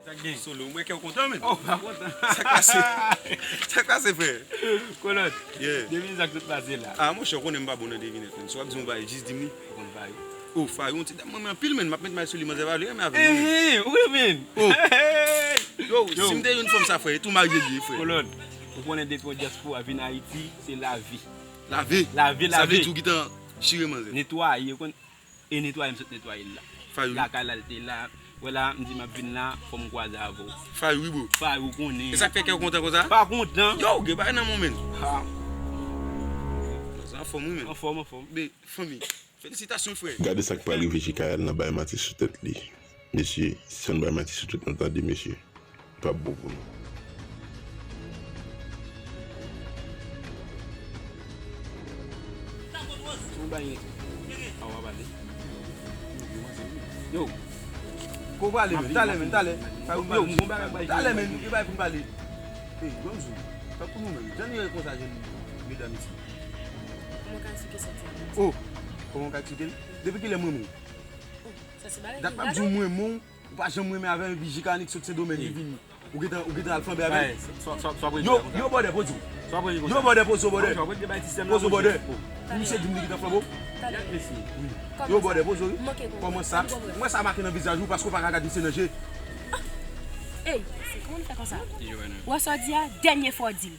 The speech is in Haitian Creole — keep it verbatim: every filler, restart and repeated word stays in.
Sa k gen? Solo, mwen kè w kontan, men. Oh, pa kontan. Sa k pase? Sa k pase, frè? Kolòn. Yeah. Devine sa k sot pase la. Ah, monchè, w konnen m pa bon nan devinèt, men. Si w ap di yon bagay, jis di m li. Ou konn Fayou? Oh, Fayou, yon ti dam mwen renmen anpil, men. M ap met may sou li, manzè pa vle renmen avè m, non, men. Eh, eh, ou renmen? Oh. Hey! Yo, yo, si m te jwenn fanm sa, frè, e tou marye li ye, frè. Kolòn. Ou konnen depi yon dyaspora vin Ayiti, se lavi. Lavi? Lavi, lavi. Sa vle di ou gentan chire manzè? Netwaye, ou konn. E netwaye m sot netwaye l la. Fayou. Lakay la l te la. Wè la, m di m ap vin la, fò m kwaze avè w. Fayou, wi, bro. Fayou, ou konnen. E sa k fè kè w kontan konsa? Pa kontan. Yo, gen bagay nan men w, men. Ha. Sa anfòm, wi, men. Anfòm, anfòm. Men, fanmi, felisitasyon, frè. Gade sa k pral rive Jikayèl nan bay manti sou tèt li. Mesye, si se yon bay manti sou tèt nou, tande, mesye. Li p ap bon pou nou. Ou bay nèg. A, w ap ale. Yo. Ko prale, men, talè, men, talè. Yo, m gon bagay bay talè, men, e bay pou m pale. Ey, Gonzo, tankou nou menm, jan nou ye konsa, jèn medam isi. Kòman w ka eksplike sa, ti? Oh, kòman w ka eksplike l? Depi kilè m renmen w? Oh, sa se bagay. Dat m ap di w m renmen w. Ou pa janm renmen avè m, epi Jikanik sot Sendomeng, li vini. Ou gentan, ou gentan al flanbe avè l. Yo, yo, bòdè, poze w. Yo, bòdè, poze w, bòdè. Poze w, bòdè. Misye di m li gentan flanbe w. Yo, bòdè, poze w, wi. Kòman sa? Mwen sa make nan vizaj ou paske w pa ka gad misye nan je. Ey, kòman nou fè konsa? Wè sa w di a, dènye fwa w di l.